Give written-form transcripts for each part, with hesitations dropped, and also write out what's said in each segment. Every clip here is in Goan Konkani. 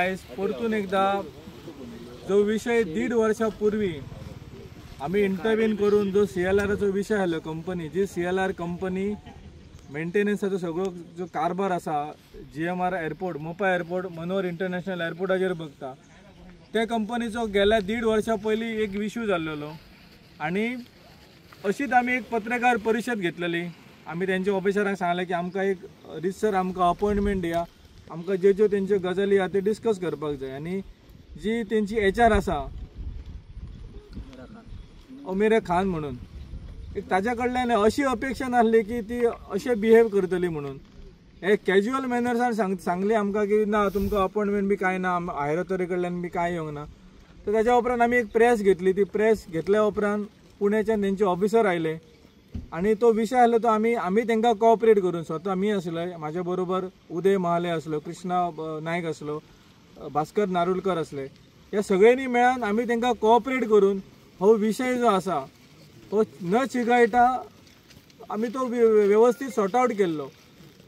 आयज परतून एकदा जो विशय 1.5 वर्षा पूर्वी आमी इंटरव्हीन करून जो CLRचो विशय आसलो, कंपनी जी CLR company मेंटेनन्साचो सगळो जो कारभार आसा GMR airport, Mopa airport, Manohar international एअरपोर्टाचेर बघता, त्या कंपनीचो गेल्या 1.5 वर्षा पयलीं एक इशू जाल्लो आनी अशीच आमी एक पत्रकार परिशद घेतलेली. आमी तेंच्या ऑफिसरांक सांगलें की आमकां एक रितसर आमकां अपॉयंटमेंट दिया, आमकां ज्यो ज्यो तेंच्यो गजाली आहा त्यो डिस्कस करपाक जाय. आनी जी तेंची HR आसा अमीर खान म्हणून, एक ताज्या कडल्यान अशी अपेक्षा नासली की ती अशें बिहेव करतली म्हणून. हे कॅज्युअल मॅनर्सान सांगली आमकां की ना तुमकां अपॉयंटमेंट बी कांय ना, हायर ऑथॉरिटी कडल्यान बी कांय येवंक ना. तर ताज्या उपरांत आमी एक प्रेस घेतली. ती प्रेस घेतल्या उपरांत पुण्याच्यान तेंचे ऑफिसर आयले आनी तो विशय आसलो तो आमी आमी तांकां कॉपरेट करून स्वता आमी आसले, म्हाज्या बरोबर उदय महाले आसलो, कृष्णा नायक आसलो, भास्कर नारुलकर आसले, ह्या सगळ्यांनी मेळून आमी तांकां कॉपरेट करून हो विशय जो आसा तो न चिगायता आमी तो वेवस्थीत सॉर्ट आवट केल्लो.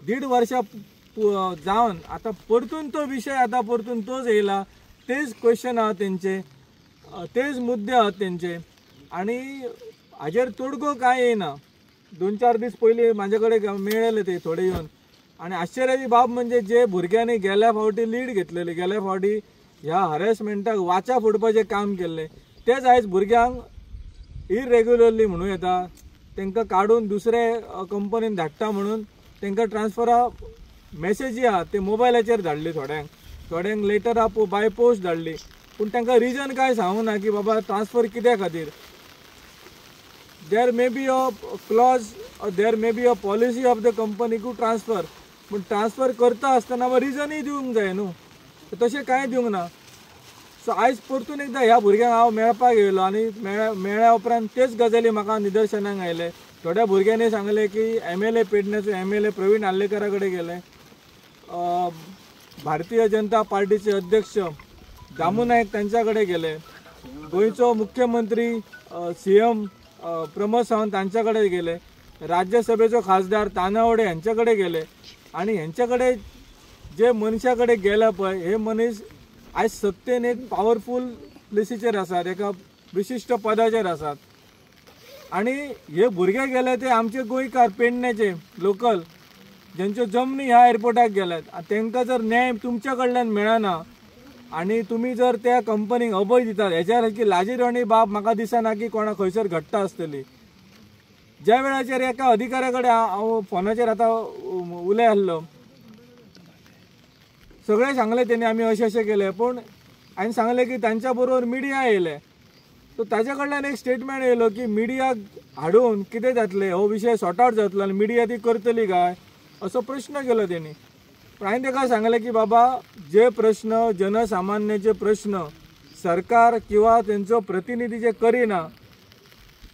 1.5 वर्षा जावन आतां परतून तो विशय आतां परतून तोच येयला, तेच क्वेश्चन आहा तेंचे, तेच मुद्दे आहात तेंचे आनी हाजेर तोडगो कांय येयना. 2-4 दीस पयलीं म्हाजे कडेन मेळ्ळेले ते थोडे येवन आनी आश्चर्याची बाब म्हणजे जे भुरग्यांनी गेल्या फावटी लीड घेतलेली, गेल्या फावटी ह्या हरेसमेंटाक वाचा फोडपाचें काम केल्लें, तेच आयज भुरग्यांक इरेग्युलरली म्हणूं येता तांकां काडून दुसरे कंपनीन धाडटा म्हणून तांकां ट्रान्सफरा मॅसेजी आहा ते मोबायलाचेर धाडली, थोड्यांक थोड्यांक लेटर आहा बाय पोस्ट धाडली, पूण तांकां रिजन कांय सांगूंक ना की बाबा ट्रान्सफर कित्या खातीर. There may be a clause, there may be a policy of the company to transfer, पूण ट्रान्सफर करता आसतना रिजनूय दिवंक जाय न्हू, तशें कांय दिवंक ना. सो आयज परतून एकदां ह्या भुरग्यांक हांव मेळपाक येयलो आनी मेळ्ळ्या उपरांत तेच गजाली म्हाका निदर्शनाक आयले. थोड्या भुरग्यांनी सांगलें की MLA पेडण्याचो MLA Praveen आर्लेकरा कडेन गेले, भारतीय जनता पार्टीचे अध्यक्ष दामू नायक तांच्या कडेन गेले, गोंयचो मुख्यमंत्री CM Pramod Sawant तांच्या कडेन गेले, राज्यसभेचो खासदार तानावडे हांचे कडेन गेले. आनी हेंचे कडेन जे मनशा कडेन गेले पळय, हे मनीस आयज सत्तेन एक पावरफूल प्लेसीचेर आसात, एका विशिश्ट पदाचेर आसात. आनी हे भुरगे गेले ते आमचे गोंयकार पेडण्याचे लोकल ज्यांच्यो जमनी ह्या एअरपोर्टाक गेल्यात, तांकां जर न्याय तुमच्या कडल्यान मेळना आनी तुमी जर त्या कंपनीक अभय दितात, हेच्या सारकी लाजिरवाणी बाब म्हाका दिसना की कोणा खंयसर घडटा आसतली. ज्या वेळाचेर एका अधिकाऱ्या कडेन हांव फोनाचेर आतां उलय आसलो, सगळें सांगलें तेणी आमी अशें अशें केलें, पूण हांवें सांगलें की तांच्या बरोबर मिडिया येयले, सो ताज्या कडल्यान एक स्टेटमेंट येयलो की मिडियाक हाडून कितें जातलें, हो विशय सॉर्ट आवट जातलो आनी मिडिया ती करतली काय असो प्रश्न केलो तेणी. पूण हांवें ताका सांगलें की बाबा जे प्रश्न जनसामान्याचे प्रश्न सरकार किंवा तेंचो प्रतिनिधी जे करिना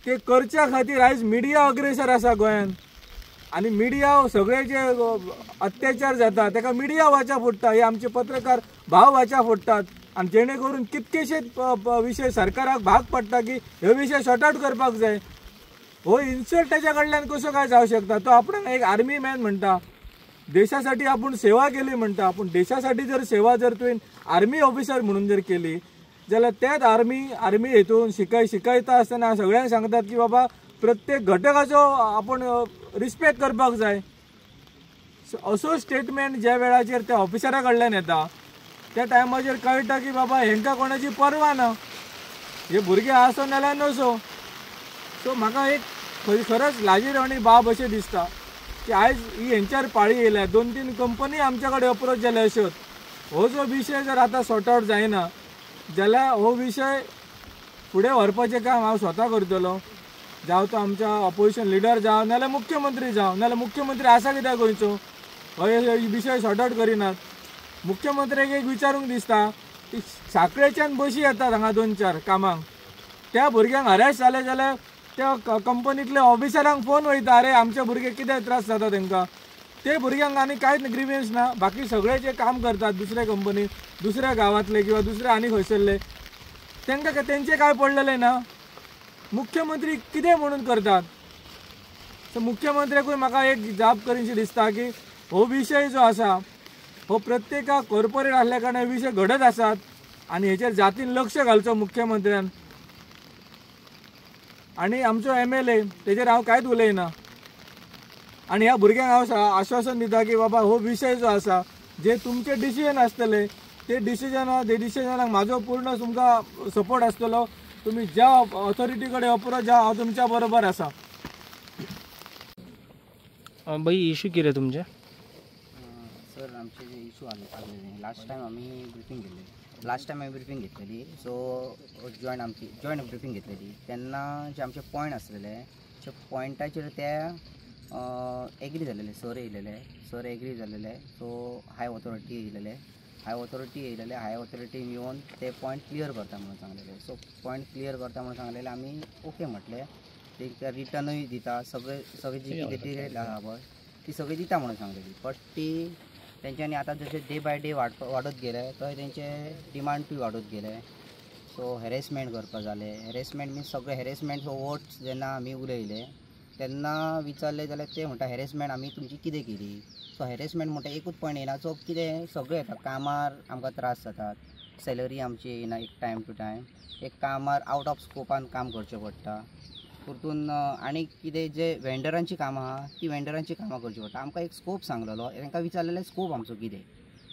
ते करच्या खातीर आयज मिडिया अग्रेसर आसा गोंयांत आनी मिडिया सगळे जे अत्याचार जाता ताका मिडिया वाचा फोडटा, हे आमचे पत्रकार भाव वाचा फोडटात आनी जेणे करून कितकेशे विशय सरकाराक भाग पडटा की हे विशय सॉर्ट आवट करपाक जाय. हो इन्सल्ट ताच्या कडल्यान कसो काय जावं शकता? तो आपणाक एक आर्मी मॅन म्हणटा, देशासाठी आपूण सेवा केली म्हणटा, पूण देशासाठी जर सेवा जर तुवें आर्मी ऑफिसर म्हणून जर केली जाल्यार त्याच आर्मी हेतून शिकयता आसतना सगळ्यांक सांगतात की बाबा प्रत्येक घटकाचो आपूण रिस्पेक्ट करपाक जाय. असो स्टेटमेंट ज्या वेळाचेर त्या ऑफिसरा कडल्यान येता त्या टायमाचेर कळटा की बाबा हेंकां कोणाची पर्वा ना, हे भुरगे आसो नाल्यार नसो. सो म्हाका एक खरंच लाजिरवाणी बाब अशें दिसता की आयज ही हेंच्यार पाळी येयल्या, 2-3 कंपनी आमच्या कडेन अप्रोच जाल्या अश्योच. हो जो विशय जर आतां सॉर्ट आवट जायना जाल्यार हो विशय फुडें व्हरपाचें काम हांव स्वता करतलो, जावं तो आमच्या ऑपोजिशन लिडर जावं नाल्यार मुख्यमंत्री जावं, नाल्यार मुख्यमंत्री आसा कित्याक गोंयचो हो विशय सॉर्ट आवट करिनात. मुख्यमंत्र्याक एक विचारूंक दिसता की साखळेच्यान बशी येतात हांगा 2-4 कामांक, त्या भुरग्यांक हरेस जाले जाल्यार त्या कंपनीतले ऑफिसरांक फोन वयता, अरे आमचे भुरगे कितें त्रास जाता तांकां, ते भुरग्यांक आनी कांयच ग्रिवियन्स ना. बाकी सगळे जे काम करतात दुसऱ्या कंपनीत, दुसऱ्या गांवांतले किंवा दुसऱ्या आनी खंयसरले, तांकां तेंचें कांय पडलेलें ना. मुख्यमंत्री कितें म्हणून करतात? सो मुख्यमंत्र्याकूय म्हाका एक जाप करीनशी दिसता की हो विशय जो आसा हो प्रत्येकाक कॉर्पोरेट आसल्या कारणान विशय घडत आसात आनी हेचेर जातीन लक्ष घालचो मुख्यमंत्र्यान. आनी आमचो MLA तेजेर हांव कांयच उलयना. आनी ह्या भुरग्यांक हांव आश्वासन दिता की बाबा हो विशय जो आसा जे तुमचे डिसिजन आसतले ते डिसिजनाक म्हाजो पूर्ण तुमकां सपोर्ट आसतलो. तुमी ज्या ऑथॉरिटी कडेन अप्रोच जा, हांव तुमच्या बरोबर आसा. बाई, इशू कितें तुमचे? सर, आमचे जे इशू आसलेले लास्ट टायम आमी ब्रिफींग घेतलेली, लास्ट टायम आमी ब्रिफींग घेतलेली, सो जॉयंट आमची जॉयंट ब्रिफींग घेतलेली तेन्ना जे आमचे पॉयंट आसलेले ते पॉयंटाचेर ते एग्री जालेले. सर येयलेले, सर एग्री जालेले, सो हाय ऑथॉरिटी येयलेले, हाय ऑथॉरिटी येयलेले, हाय ऑथॉरिटी येवन ते पॉयंट क्लियर करता म्हणून सांगलेले. सो पॉयंट क्लियर करता म्हणून सांगलेले, आमी ओके म्हटलें. तेंकां रिटर्नूय दिता, सगळे सगळे जी कितें डिटेल आहा पळय ती सगळी दिता म्हणून सांगलेली. बट ती तेंच्यांनी आतां जशें डे बाय डे वाडत गेले तशें तेंचे डिमांडूय वाडत गेले. सो हॅरेसमेंट करपा जालें. हॅरेसमेंट मिन्स सगळे हॅरेसमेंट हो वर्ड्स जेन्ना आमी उलयले तेन्ना विचारलें जाल्यार ते म्हणटा हॅरेसमेंट आमी तुमची कितें केली. सो हॅरेसमेंट म्हणटा एकूच पॉयंट येयना, सो कितें सगळें येता. कामार आमकां त्रास जातात, सॅलरी आमची येयना एक टायम टू टायम, एक कामार आवट ऑफ स्कोपान काम करचें पडटा. परतून आनी कितें जे वेंडरांची कामां आहा ती वेंडरांची कामां करची पडटा. आमकां एक स्कोप सांगलेलो, तांकां विचारलेलें स्कोप आमचो कितें.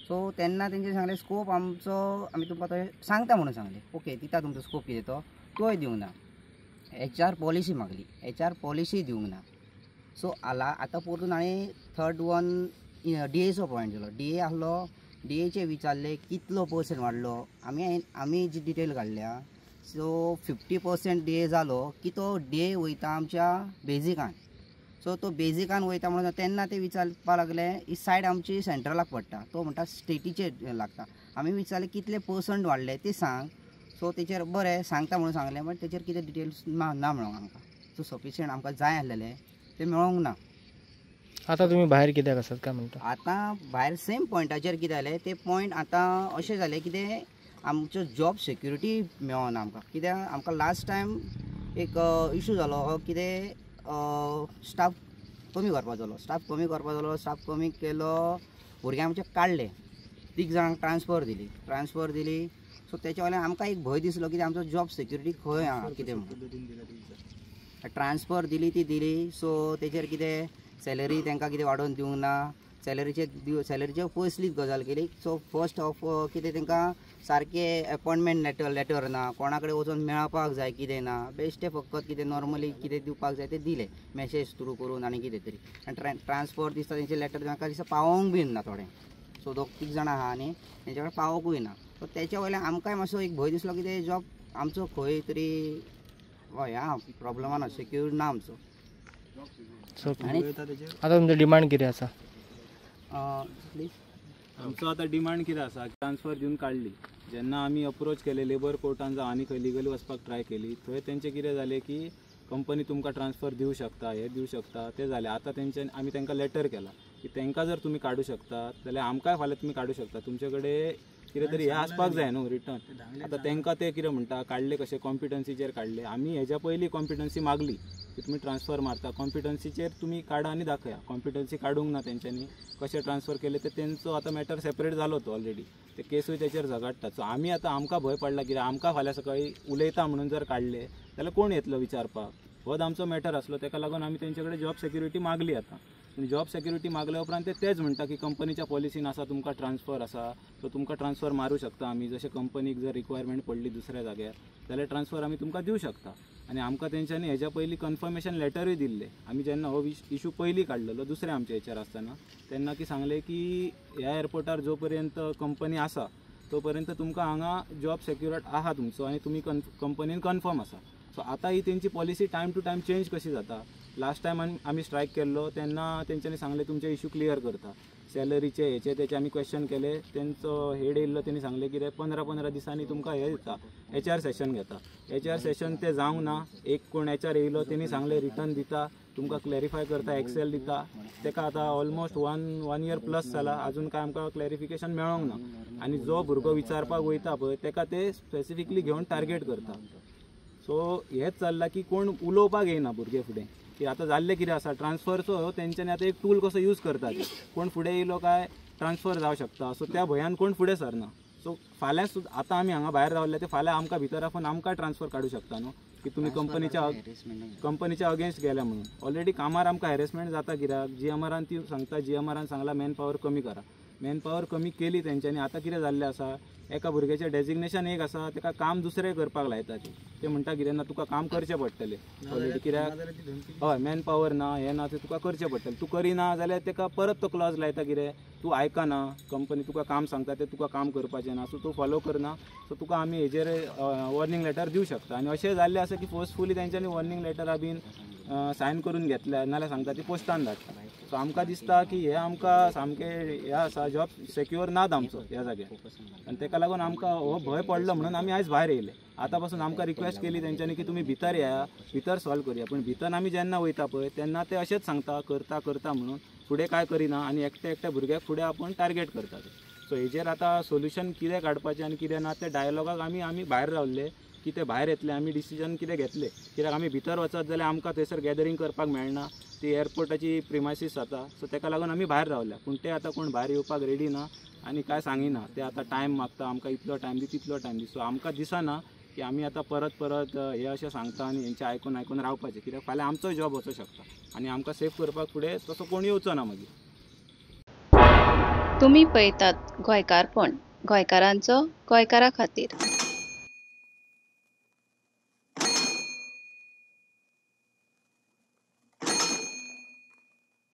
सो तेन्ना तेंचे सांगलें स्कोप आमचो आमी तुमकां तो सांगता म्हणून सांगलें. ओके दिता तुमचो स्कोप कितें तो, तोय दिवंक ना. HR policy मागली, HR policy दिवंक ना. सो आतां परतून हांवें थर्ड वन DAचो पॉयंट दिलो. DA आसलो, DAचे विचारलें कितलो पर्संट वाडलो. आमी जी डिटेल काडल्या सो 50% DA जालो की तो DA वयता आमच्या बेजिकान. सो तो बेजिकान वयता म्हणून तेन्ना ते विचारपा लागले ही सायड आमची सेंट्रलाक पडटा, तो म्हणटा स्टेटीचेर लागता. आमी विचारलें कितले पर्संट वाडले ते सांग. सो तेचेर बरें सांगता म्हणून सांगलें, बट तेचेर कितें डिटेल्स ना मेळोंक आमकां. सो सफिशियंट आमकां जाय आसलेलें तें मेळोंक ना. आतां तुमी भायर कित्याक आसात काय म्हणटा? आतां भायर सेम पॉयंटाचेर कितें जालें ते पॉयंट आतां अशें जालें कितें आमचो जॉब सेक्युरिटी मेळना आमकां. कित्याक आमकां लास्ट टायम एक इशू जालो हो कितें स्टाफ कमी करपा जालो, स्टाफ कमी करपा जालो, स्टाफ कमी केलो, भुरग्यांक आमचे काडले, 3 जाणांक ट्रान्सफर दिली, ट्रान्सफर दिली. सो तेच्या वयल्यान आमकां एक भंय दिसलो की आमचो जॉब सेक्युरिटी खंय आहा कितें म्हणून. ट्रान्सफर दिली ती दिली. सो तेचेर कितें सॅलरी तांकां कितें वाडोवन दिवंक ना, सॅलरीचे पयसलीच गजाल केली. सो फर्स्ट ऑफ कितें तांकां सारकें एपॉयंटमेंट लेटर ना, कोणा कडेन वचून मेळपाक जाय कितें ना, बेश्टें फकत कितें नॉर्मली कितें दिवपाक जाय तें दिलें मॅसेज थ्रू करून आनी कितें तरी. आनी ट्रान्सफर दिसता तेंचे लेटर तांकां दिसता पावोवंक बीन ना थोडे. सो 2-3 जाणां आहा आनी तेंच्या कडेन पावोंकूय ना. सो तेच्या वयल्यान आमकांय मातसो एक भंय दिसलो की ते जॉब आमचो खंय तरी हय आं प्रॉब्लमान ना, सेक्यूर ना आमचो. आनी आतां तुमचें डिमांड कितें आसा? प्लीज आमचो आतां डिमांड कितें आसा, ट्रान्सफर दिवन काडली जेन्ना आमी अप्रोच केले लेबर कोर्टान जावं आनी खंय लिगली वचपाक ट्राय केली, थंय तेंचें कितें जालें की कंपनी तुमकां ट्रान्सफर दिवं शकता, हें दिवं शकता, तें जालें. आतां तेंच्यानी आमी तांकां लेटर केला की तांकां जर तुमी काडूं शकता जाल्यार आमकांय फाल्यां तुमी काडूं शकता, तुमचे कडेन कितें तरी हें आसपाक जाय न्हू रिटर्न. आतां तांकां ते कितें म्हणटा काडले कशें कॉम्पिटन्सीचेर काडले. आमी हेज्या पयलीं कॉम्पिटन्सी मागली की तुमी ट्रान्सफर मारता, कॉम्पिटन्सीचेर तुमी काडा आनी दाखया. कॉम्पिटन्सी काडूंक ना तेंच्यांनी, कशें ट्रान्सफर केलें ते तेंचो आतां मॅटर सेपरेट जालो तो ऑलरेडी, ते केसूय तेचेर झगडटात. सो आमी आतां आमकां भंय पडला कित्याक आमकां फाल्यां सकाळीं उलयता म्हणून जर काडले जाल्यार कोण येतलो विचारपाक, होच आमचो मॅटर आसलो. तेका लागून आमी तेंचे कडेन जॉब सेक्युरिटी मागली. आतां पूण जॉब सेक्युरिटी मागल्या उपरांत ते तेच म्हणटा की कंपनीच्या पॉलिसीन आसा तुमकां ट्रान्सफर आसा, सो तुमकां ट्रान्सफर मारूं शकता आमी, जशें कंपनीक जर रिक्वायरमेंट पडली दुसऱ्या जाग्यार जाल्यार ट्रान्सफर आमी तुमकां दिवं शकता. आनी आमकां तेंच्यांनी हेज्या पयलीं कन्फर्मेशन लेटरूय दिल्लें. आमी जेन्ना हो इशू पयलीं काडलेलो दुसऱ्या आमच्या हेचेर आसतना तेन्ना की सांगलें की ह्या एअरपोर्टार जो पर्यंत कंपनी आसा तो पर्यंत तुमकां हांगा जॉब सेक्युअर्ड आहा तुमचो आनी तुमी कंपनीन कन्फर्म आसा. सो आतां ही तेंची policy time to time change कशी जाता. लास्ट टायम आमी स्ट्रायक केल्लो तेन्ना तेंच्यांनी सांगलें तुमचे इशू क्लियर करता, सॅलरीचे हेचे तेचे आमी क्वेश्चन केले, तेंचो हेड येयल्लो तेणी सांगलें कितें 15-15 दिसांनी तुमकां हें दिता, HR session घेता. HR session तें जावंक ना, एक कोण HR येयलो तेणी सांगलें रिटर्न दिता तुमकां, क्लॅरिफाय करता, एक्सेल दिता. तेका आतां ऑलमोस्ट वन इयर प्लस जाला, आजून कांय आमकां क्लॅरिफिकेशन मेळोंक ना. आनी जो भुरगो विचारपाक वयता पळय तेका ते स्पेसिफिकली घेवन टार्गेट करता. सो हेंच चल्लां की कोण उलोवपाक येयना भुरगे फुडें की आतां जाल्लें कितें आसा ट्रान्सफरचो तेंच्यांनी आतां एक टूल कसो यूज करतात, कोण फुडें येयलो काय ट्रान्सफर जावं शकता. सो त्या भंयान कोण फुडें सरना. सो फाल्यां सुद्दां आतां आमी हांगा भायर रावले ते फाल्यां आमकां भितर आपोवन आमकां ट्रान्सफर काडूं शकता न्हू की तुमी कंपनीच्या अगेन्स्ट गेल्या म्हणून. ऑलरेडी कामार आमकां हॅरेसमेंट जाता कित्याक जीएमआरान ती सांगता, जीएमआरान सांगला मॅन पावर कमी करा, मॅन पावर कमी केली तेंच्यांनी. आतां कितें जाल्लें आसा, एका भुरग्याचें डेजिग्नेशन एक आसा, ताका काम दुसरें करपाक लायता ते म्हणटा कितें ना तुका काम करचें पडटलें ऑलरेडी कित्याक हय मॅन पावर ना हें ना तें तुका करचें पडटलें, तूं करिना जाल्यार ताका परत तो क्लॉज लायता कितें तूं आयकना, कंपनी तुका काम सांगता तें तुका काम करपाचें ना, सो तूं फॉलो करना, सो तुका आमी हेजेर वॉर्निंग लेटर दिवं शकता. आनी अशें जाल्लें आसा की फोर्सफुली तेंच्यांनी वॉर्निंग लेटरां बीन सायन करून घेतल्या, नाल्यार सांगता ती पोस्टान धाडटा. सो आमकां दिसता की हें आमकां सामकें हें आसा, जॉब सेक्युअर नात आमचो ह्या जाग्यार, आनी ताका लागून आमकां हो भंय पडलो म्हणून आमी आयज भायर येयले. आतां पासून आमकां रिक्वेस्ट केली तेंच्यांनी की तुमी भितर येया, भितर सॉल्व करुया, पूण भितर आमी जेन्ना वयता पळय तेन्ना ते अशेंच सांगता करता करता म्हणून, फुडें कांय करिना आनी एकटे एकट्या भुरग्याक फुडें आपूण टार्गेट करता. सो हेजेर आतां सोल्युशन कितें काडपाचें आनी कितें ना ते डायलॉगाक आमी आमी भायर रावले की ते भायर येतले, आमी डिसिजन कितें घेतले कित्याक आमी भितर वचत जाल्यार आमकां थंयसर गॅदरींग करपाक मेळना, ती एअरपोर्टाची प्रिमायसीस जाता, सो ताका लागून आमी भायर रावल्या. पूण ते आतां कोण भायर येवपाक रेडी ना आनी कांय सांगिना, ते आतां टायम मागता आमकां इतलो टायम दी तितलो टायम दी. सो आमकां दिसना की आमी आतां परत परत हे अशें सांगता आनी हेंचें आयकून आयकून रावपाचें, कित्याक फाल्यां आमचो जॉब वचूंक शकता आनी आमकां सेफ करपाक फुडें तसो कोण येवचो ना मागीर. तुमी पळयतात गोंयकारपण, गोंयकारांचो गोंयकारा खातीर.